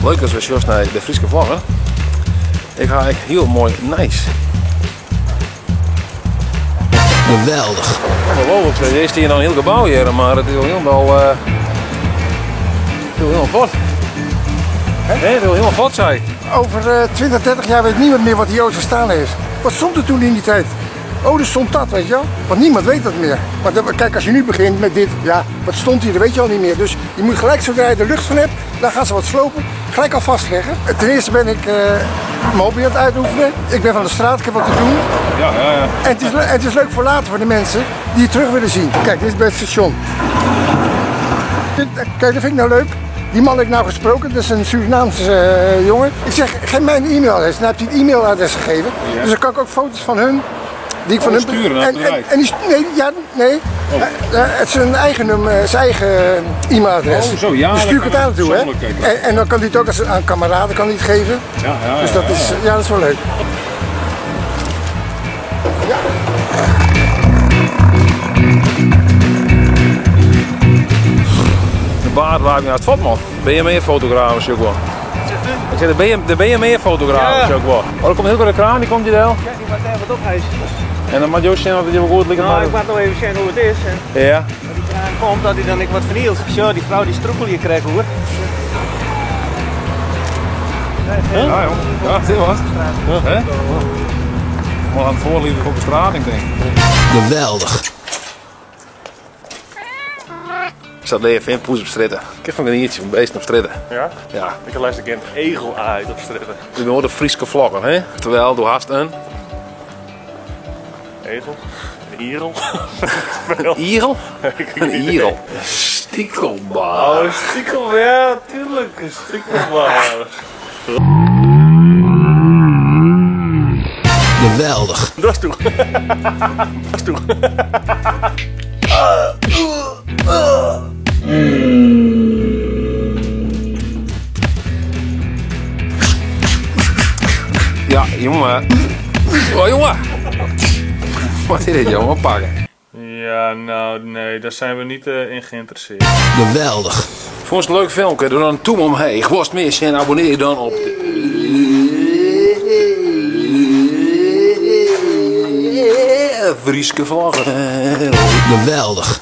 Leuk as we sjochst nei de Fryske flagge. Ik ha ek hiel moai nijs. Geweldich. Ongelooflijk, er is hier nog een heel gebouw hier, maar het is al helemaal, uh, het is helemaal vod. Hè? Het is helemaal vod, zei ik. Over uh, 20, 30 jaar weet niemand meer wat die Joodse staan heeft. Wat stond er toen in die tijd? Oh, er stond dat, weet je wel. Want niemand weet dat meer. Maar dat, kijk, als je nu begint met dit, ja, wat stond hier, dat weet je al niet meer. Dus je moet gelijk, zodra je de lucht van hebt, dan gaan ze wat slopen, gelijk al vastleggen. Ten eerste ben ik mijn hobby aan het uitoefenen. Ik ben van de straat, ik heb wat te doen. Ja, ja, ja. En het is, het is leuk voor later voor de mensen die het terug willen zien. Kijk, dit is bij het station. Dit, kijk, dat vind ik nou leuk. Die man heb ik nou gesproken, dat is een Surinaamse jongen. Ik zeg, geef mij een e-mailadres. Dan heb hij een e-mailadres gegeven. Ja. Dus dan kan ik ook foto's van hun, die ik van Oh, hun sturen naar het en, en, bedrijf. en die, nee, ja, nee. Oh. Het is zijn eigen nummer, zijn eigen e-mailadres. Oh, zo, ja, Dus dan stuur ik het kan aan toe, hè. persoonlijk kijken. En dan kan hij het ook als, aan kameraden kan hij het geven. Ja, ja, Dus dat ja, is, ja. ja, dat is wel leuk. Ja. De baard waar ik naar het vat, man. Ben je meer fotograaf, ook wel? Ik zeg, de ben je meer fotograaf, Ja. ook wel. Oh, er komt heel veel de kraan, die komt hier wel. Ja, die maakt even wat ophijzen. En dan mag Joost zien of het hier goed ligt. Nou, ik maak nog even zien hoe het is. En Ja. dat die kraan komt, dat hij dan ik wat vernielt. Zo, die vrouw die stroekel je krijgt hoor. Ja, joh. Ja, dit was. Hè? Maar aan het voorliefde op de straat, ik denk. Geweldig. Ik zat even in poes op stritten. Ik heb van een diertje, een beest op stritten. Ja? Ja. Ik luister een egel uit op stritten. We horen de Frieske vloggen, hè? Terwijl, doe haast een Egel? Een ierel? Ierel? Een ierel. Stiekelbaar. Oh, stiekel, ja, tuurlijk. Een stiekelbaar. Geweldig. Dat is toe. Dat is toe. Ja, jongen. Oh, jongen. Wat is dit, jongen? Pakken. Ja, nou, nee, daar zijn we niet in geïnteresseerd. Geweldig. Vond je het een leuk filmpje? Doe dan een toem omheen. Worst mis en abonneer dan op de... Frieske vlaggen. Geweldig.